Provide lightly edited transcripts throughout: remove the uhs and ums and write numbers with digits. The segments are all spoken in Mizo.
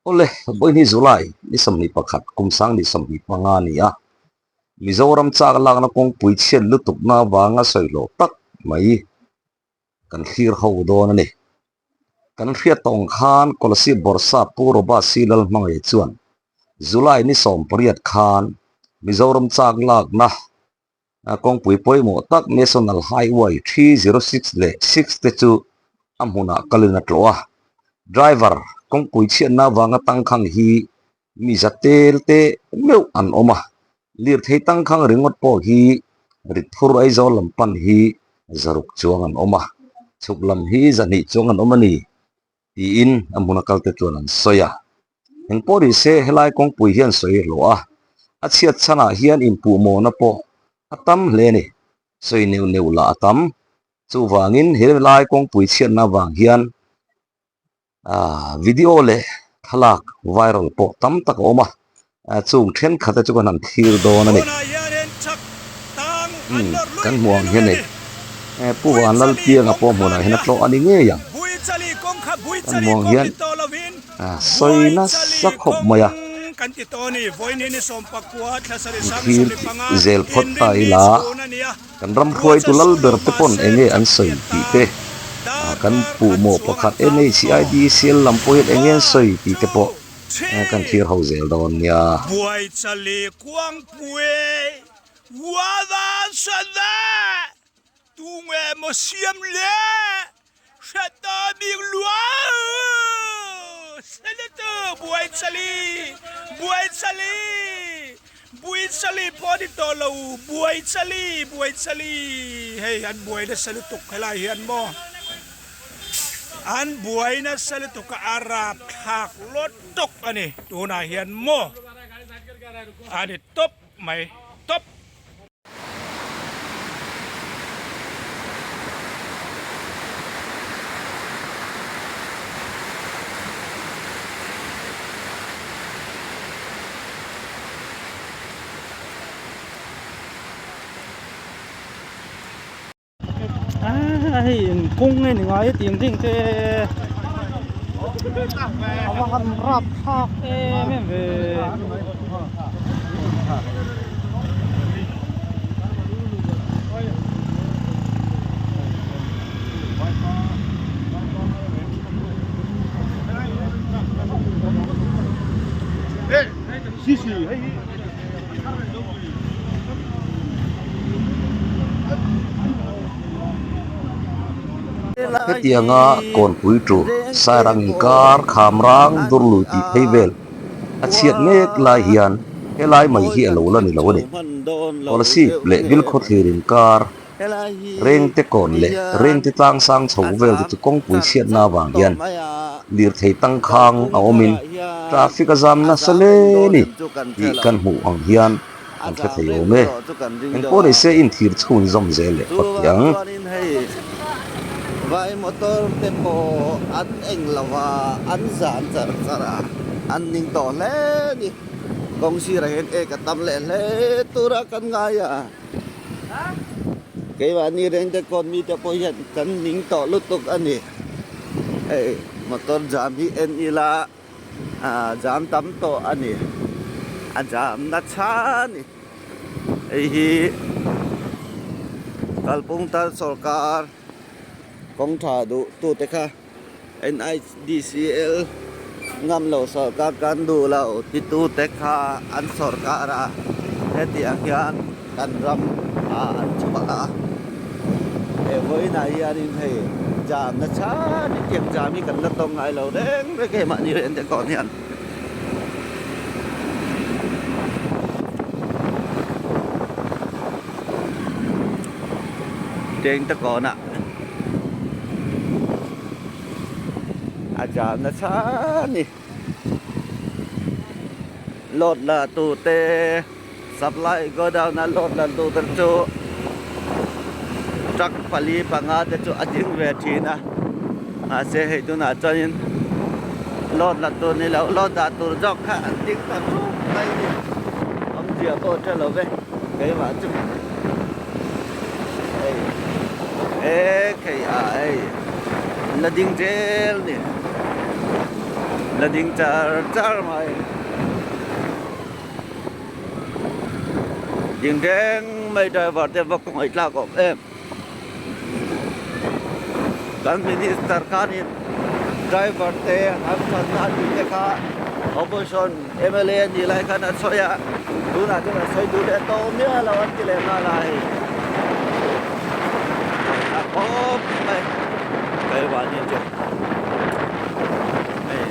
Awle, Bawihni July ni 21 kum 2025 a ni a, Mizoram chak lakna kawngpui chhiat lutukna avanga sawi hlawh tak mai kan thlir ho dawn a ni. Kan hriat tawng khan Kolasib Bawrhsap Pu Robert C. Lalhmangaih chuan July ni 18 khan Mizoram chak lakna kawngpui pawimawh tak National Highway 306 leh 6 te chu a hmunah kalin a tlawh a. Driver kawngpui chhiatna avanga tangkhang hi mi za tel te meuh an awm a, lirthei tangkhang ringawt pawh hi ritphur Aizawl lam pan hi zaruk chuang an awm a, chhuk lam hi zahnih chuang an awm a ni tiin a hmuna kalte chuan an sawi a. Engpawh ni se helai kawngpui hian sawi hlawh a, a chhiat chhanah hian inpuhmawhna pawh a tam hle a ni, sawi neuh neuh lah a tam. Chuvangin helai kawngpui chhiatna avang hian Video leh thlalak viral pawh tam tak a awm a, chung thenkhat te chu kan han thlir dawn a ni. Kan hmuh ang hian hei Pu Vanlalpianga pawh hmunah hian a tlawh a ni ngei ang. Kan hmuh ang hian sawi nasa khawp mai a. Thlir zel phawt ta ila. Kan ram hruaitu lal ber te pawn eng nge an sawi tih te, kan puhmawh pakhat NHIDCL lam pawh hian eng nge an sawi tih te pawh kan thlir ho zel dawn nia. Buaichali Kuangpui Uavansana tunge maw siam le hre ta bik lua Senator Buaichali Buaichali Buichali pawh ni tawh lo Buaichali Buaichali hei an buai nasa lutuk helai hian maw an buai nasa lutuk a a rapthlak lawt tawk a ni tunah hian maw a ni tawp mai tawp. Hei eng kawng nge ni ngai a tih ang ding te a va han rap thlak em em ve. Hetianga kawnpui tu Sairang inkar kham rang dur lui tih phei vel a chhiat mek lai hian helai mai hi a lo la ni lo a ni. Kolasib leh Bilkhawthlir inkar Rengte kawn leh Rengte tlang sang chho vel te chu kawngpui chhiatna avang hian lirthei tangkhang a awmin traffic a zam nasa hle ni tih kan hmuh ang hian kan hre thei awm e. Engpawh ni se inthir chhun zawm zel leh phawt teh ang. Vai motor te pawh an eng lo a, an zan char char a, an ning tawh hle ni. Kawng sirah hian ek a tam leh hle tura kan ngai a. Keimahni reng te kawn mite pawh hian kan ning tawh lutuk a ni. Hei motor jam hi en ila ah jam tam tawh a ni. A jam nasa a ni. Hei hi kalpung tar sawrkar kawng tha duh tute kha NIDCL ngam lo sawrkar kan duh lo titu te kha an sawrkar a hetiang hian kan ram ah an chhuah a he vawiinah hianin hei jam nasa hetiang jam hi kan la tawng ngai lo reng reng e mahni reng te kawn hian. Teng te kawnah a jam nasa a ni load la tur te supply godown a load la tur te chu truck pali panga te chu a ding ve thin a mahse hei tunah chuanin load la tur ni lo load dah tur zawk kha an ding ta thup mai a ni awmzia pawh a hre lo ve keimah chu. Hei he khei ah hei an la ding zel ni. La ding char char mai. Ding reng mai driver te va khawngaih tlak awm em. Kan minister khanin driver te hamthatna a tih te kha opposition mla a nih lai khan a sawi a tunah chuan a sawi duh leh tawh miah lo an ti leh nghal a hei a khawp mai keimahni chu hei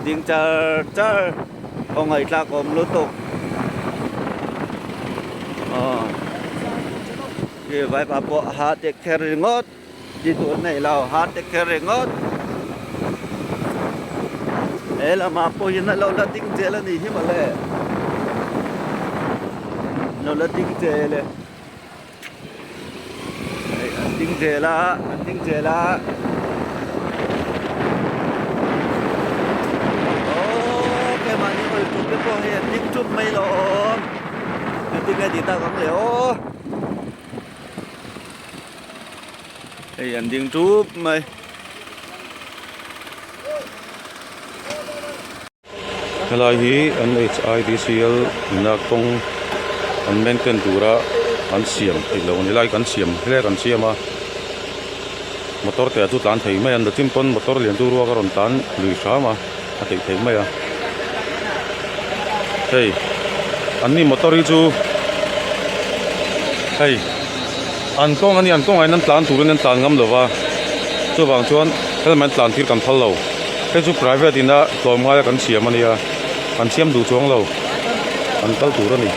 ding char char khawngaih tlak awm lutuk aw. Khi vaipa pawh ha te kher ringawt ti tur nei lo ha te kher ringawt he lamah pawh hian a lo la ding zel a nih hi mawle lo la ding zel e hei an ding zel a an ding zel a aww keimahni hawi tum te pawh hei an ding ṭup mai lawm. Engtin nge tih tak ang le aw hei an ding tup mai. Helai hi NHIDCL ina kawng an maintain tura an siam theih loh a ni helai kan siam helai kan siam a motor te ah chu tlan thei mai a nachin pawn motor lian chu ruak a rawn tlan lui hram a. a theih theih mai a hei an ni motor hi chu hei an kawng a ni an kawngah hian an tlan turin an tlan ngam lo va chuvang chuan helmet an tlan tir kan phal lo hei chu private in a tlawm ngai a kan siam a nia an siam duh chuang lo an kal tur a ni.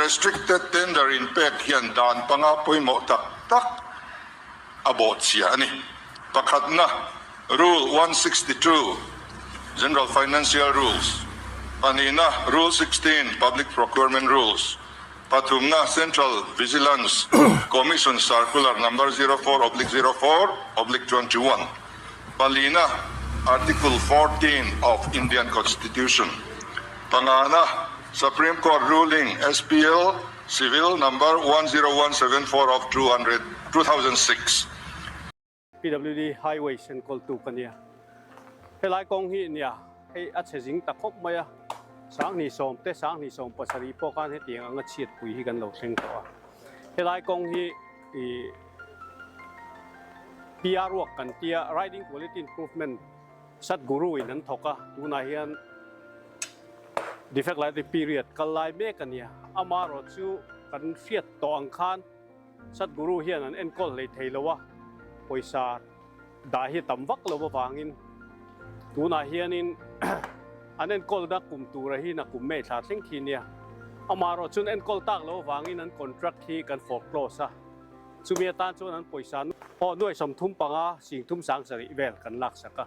Restricted tender inpek hian dan panga pawimawh tak tak a bawhchhia a ni. Pakhatna, Rule 162, General Financial Rules, Pahnihna, Rule 16, Public Procurement Rules, Pathumna, Central Vigilance Commission Circular Number 04/04/21, Palina, Article 14 of Indian Constitution, Pangana, Supreme Court Ruling, SPL, Civil, Number 10174 of 200, 2006. PWD Highways enkawltu ka nia. Helai kawng hi nia hei a chhe zing ta khawp mai a, Sanghnih sawm te Sanghnih sawm pasarih pawh khan hetiang anga chhiatpui hi kan lo thleng tawh a. Helai kawng hi ih PR work kan tia Riding Quality Improvement Sadhguru in an thawk a, tunah hian Defect liability period kal lai mek a nia. Amaherawh chu kan hriat tawh ang khan Sadhguru hian an enkawl hlei thei lo a, pawisa dah hi tam vak lo avangin tunah hianin an enkawl na kum tura hi na kum mei thla thleng khi nia. Amaherawh chu an enkawl tak lo avangin an contract hi kan foreclose a, chumi atan chuan an pawisa pawh nuai 35 singthum sangsarih vel kan laksak a,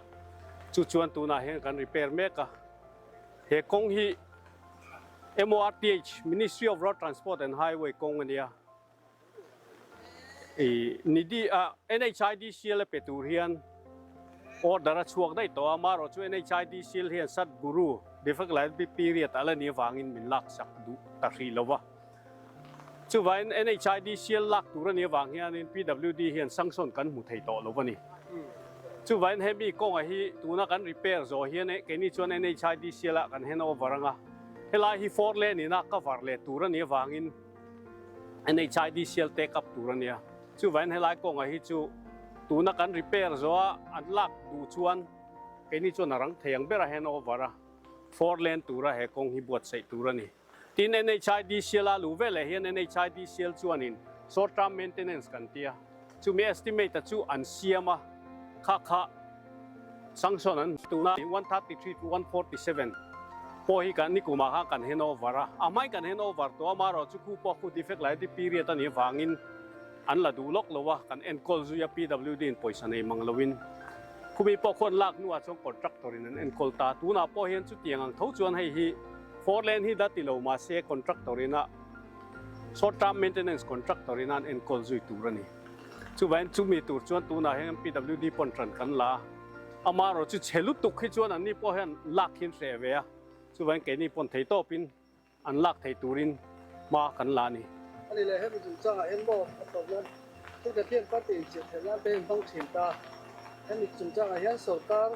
chu chuan tunah hian kan repair mek a. He kawng hi MORTH, Ministry of Road Transport and Highway kawng a nia. I nidi a NHIDCL a pe tur hian order a chhuak daih tawh a, amaherawh chu NHIDCL hian Sadhguru defect liability period a la nih avangin min laksak duh ta hrih lo va. Chuvangin NHIDCL lak tur a nih avang hianin PWD hian sanction kan hmu thei tawh lo a ni. Chuvangin hemi kawngah hi tuna kan repair zawh hian keini chuan NHIDCL ah kan hand over anga, helai hi four lane ina cover leh tur a nih avangin NHIDCL take up tur a nia. Chuvangin helai kawngah hi chu tuna kan repair zawha an lak duh chuan keini chuan a rang thei ang ber a hand over a, four lane tura he kawng hi buatsaih tur a ni. Tin, NHIDCL a luh veleh hian NHIDCL chuanin short term maintenance kan ti a, chumi estimate a chu an siam a, kha kha sanction an tuna 133 to 147 pawh hi kan nikumah khan kan hand over a, a hmain kan hand over tawh a, amaherawh chu khu pawh khu defect liability period a nih avangin an la duh lawk lo a, kan enkawl zui a PWD in pawisa nei mang loin khumi pawh khuan lak hnuah chuan contractor in an enkawl ta, tunah pawh hian chutiang ang tho chuan hei hi Four lane hi da ti lo mahse contractor ina short term maintenance contractor ina an enkawl zui tur a ni. Chuvangin chumi tur chuan tunah hian PWD pawn ṭan kan la a, amaherawh chu chhe lutuk hi chuan anni pawh hian lak hi an hreh ve a, chuvangin keini pawn thei tawpin an lak thei turin hma kan la a ni. A ni leh hemi chungchangah hian maw a tawp nan thenkhat hian party inchirh theih nan te hian hmang thin ta. Hemi chungchangah hian sorkar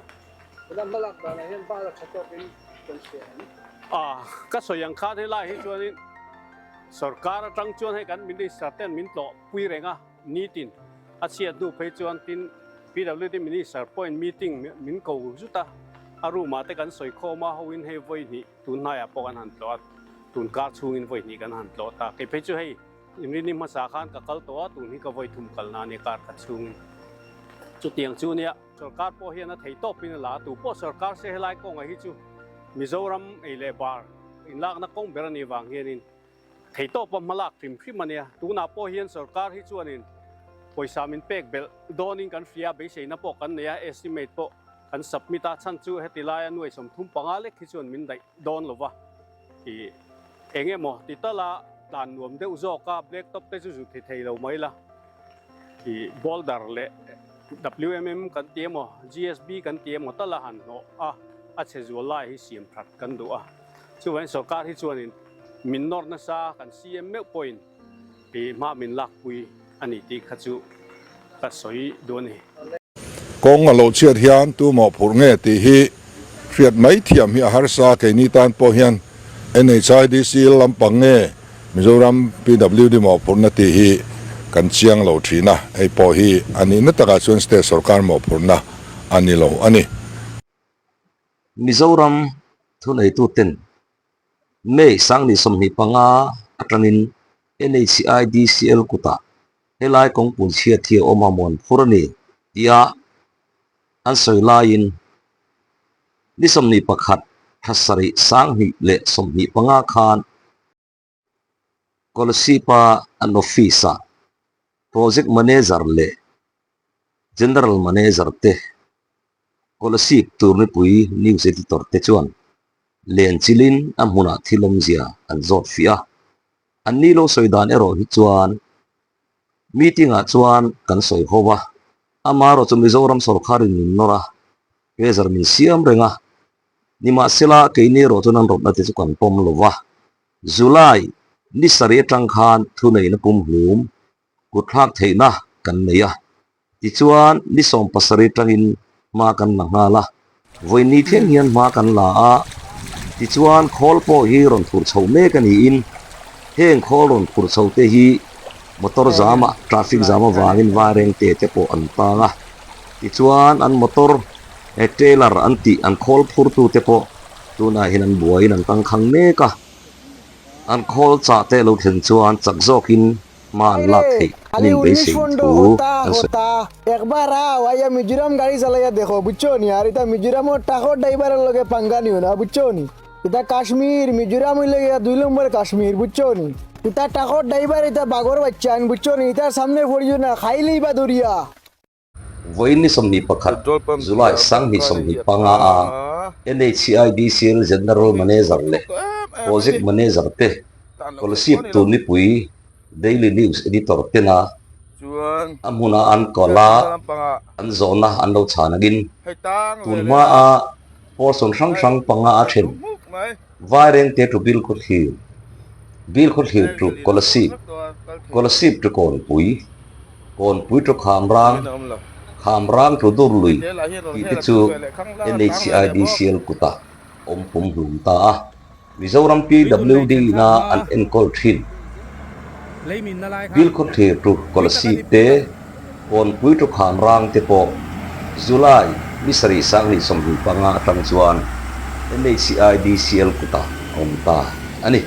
tuna hmalak danah hian hma la tha tawkin kan hria ang. A, ka sawi ang khan helai hi chuanin sorkar atang chuan hei kan minister ten min tlawh pui reng a, nitin a chhiat hnu phei chuan tin PWD minister pawhin meeting min ko zut a, a room ah te kan sawi khawm a, hoin hei vawi hnih tun hnaiah pawh kan han tlawh a, tun kar chhungin vawi hnih kan han tlawh ta. Kei phei chu hei Inrini hmasa khan ka kal tawh a, tun hi ka vawi thum kalna a nia kar khat chhungin. Chutiang chu nia, sorkar pawh hian a thei tawpin a la a, tu pawh sorkar se helai kawngah hi chu Mizoram ei leh bar inlakna kawng ber a nih vang hianin thei tawpa hma lak hrim hrim a nia. Tunah pawh hian sorkar hi chuanin pawisa min pek belh dawnin kan hria a, beiseina pawh kan nei a, estimate pawh kan submit a, chhan chu heti laia nuai 35 lek hi chuan min daih dawn lo va. Ih eng emaw ti tala tlan nuam deuh zawk a, black top te chu zu thi thei lo mai la. Ih boulder leh WMM kan ti emaw GSB kan ti emaw tala han hnawh a, a chhe zual lai hi siam that kan duh a. Chuvangin sorkar hi chuanin min nawr nasa kan CM meuh pawhin ih hma min lakpui a ni tih kha chu ka sawi duh a ni. Kawng a lo chhiat hian tu mawhphurh nge tih hi hriat mai thiam hi a harsa, keini tan pawh hian NHIDC lampang nge Mizoram PWD mawhphurhna tih hi kan chiang lo thin a, hei pawh hi a nihna takah chuan state sorkar mawhphurhna a ni lo a ni. Mizoram thuneituten May 2025 atangin NHIDCL kutah Helai kawngpui chhiat hi a awm a muan phur a ni tia an sawi laiin ni 21 thla sarih 2025 khan Kolasib-a an office-ah Project Manager leh General Manager te Kolasib Turnipui News Editor te chuan len chilin a hmunah thil awmzia an zawt fiah a. An ni lo sawi dan erawh hi chuan meeting ah chuan kan sawi ho a, amaherawh chu Mizoram sorkharin min nawr a, pressure min siam reng a, nimahsela keini erawh chuan an rawtna te chu kan pawm lo va, July ni sarih atang khan thuneihna pumhlum kutthlak theihna kan nei a, Tichuan, ni 17 tangin hma kan la nghal a, vawiin thleng hian hma kan la a, tichuan khawl pawh hi rawn phur chho mek a niin, heng khawl rawn phur chho te hi motor zama, traffic jam avangin vairengte te pawh an tang a, tichuan an motor trailer an tih an khawl phurtu te pawh tunah hian an buaiin an tangkhang mek a, an khawl chah te lo thlen chuan chak zawkin hma an lak theih an inbeisei thu an sawi. Vawiin ni 21, July 2025 a NHIDCL General Manager leh Project Manager te Kolasib Turnipui Daily News Editor tena a hmuna an kal a, an zawhna an lo chhan angin tun hmaa portion hrang hrang panga a then Vairengte to Bilkhawthlir, Bilkhawthlir to Kolasib, Kolasib to Kawnpui, Kawnpui to Khamrang, Khamrang to Durlui tih te chu NHIDCL kutah awm pumhlum ta a. Mizoram PWD ina an enkawl thin. Bilkhawthlir to Kolasib te, Kawnpui to Khamrang te pawh July ni sarih 2025 atang chuan NHIDCL kutah a awm ta a ni.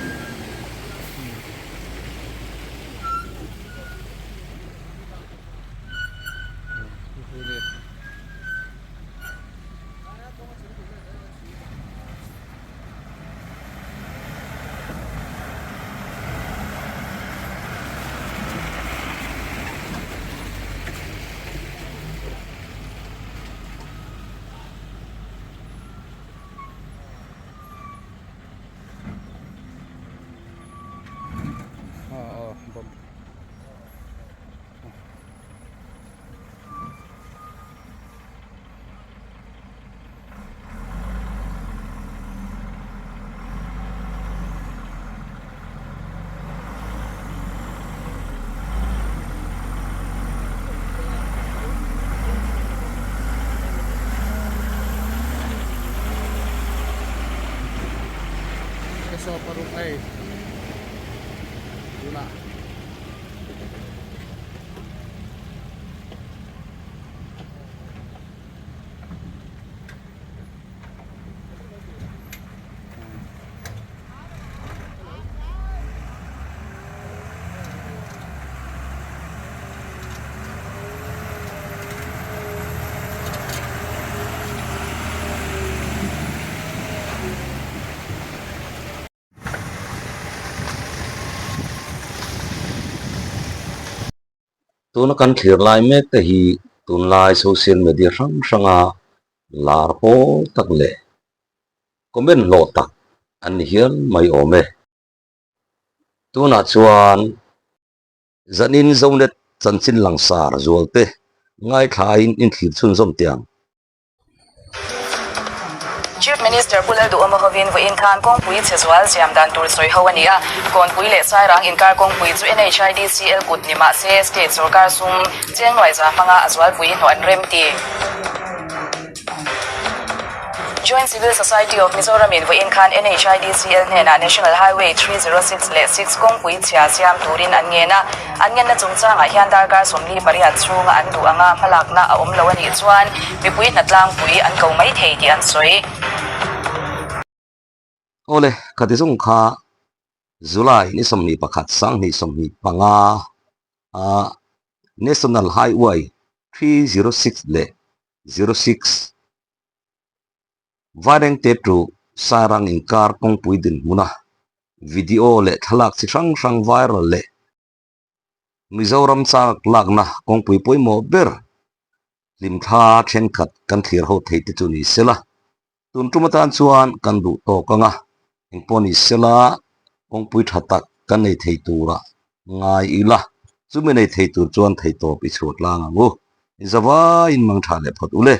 sawmparuk hei tunah. Tuna kan thlir lai mek te hi tunlai social media hrang hranga lar pawl tak leh comment hlawh tak an ni hial mai awm e. Tunah chuan zanin Zonet chanchin langsar zualte ngaithlain inthlir chhunzawm teh ang. Chief Minister Pu Lalduhawma hovin vawiin khan kawngpui chhe zual siam dan tur sawi ho a ni a. Kawnpui leh Sairang inkar kawngpui chu NHIDCL kut ni mah se state sorkar sum cheng nuaiza hmanga a zualpui hnawh an rem ti. Joint Civil Society of Mizoram in vawiin khan NHIDCL hnenah National Highway 306 leh 6 kawngpui chhia siam turin an ngen a. An ngenna chungchangah hian darkar 48 chhunga an duh anga hmalakna a awm lo a nih chuan mipui hnatlangpui an ko mai thei tih an sawi. Awle, khati zawng kha July ni 21 2025 a National Highway 306 leh 06 Vairengte to Sairang inkar kawngpui dinhmuna video leh thlalak chi hrang hrang viral leh Mizoram chak lakna kawngpui pawimawh ber hlimthla thenkhat kan thlir ho thei te chu ni sela. Tun tum atan chuan kan duh tawk ang a, engpawh ni sela kawngpui tha tak kan nei thei tura ngai ila, chumi nei thei tur chuan theihtawp i chhuah tlang ang u. Zavaiin mang tha leh phawt u le.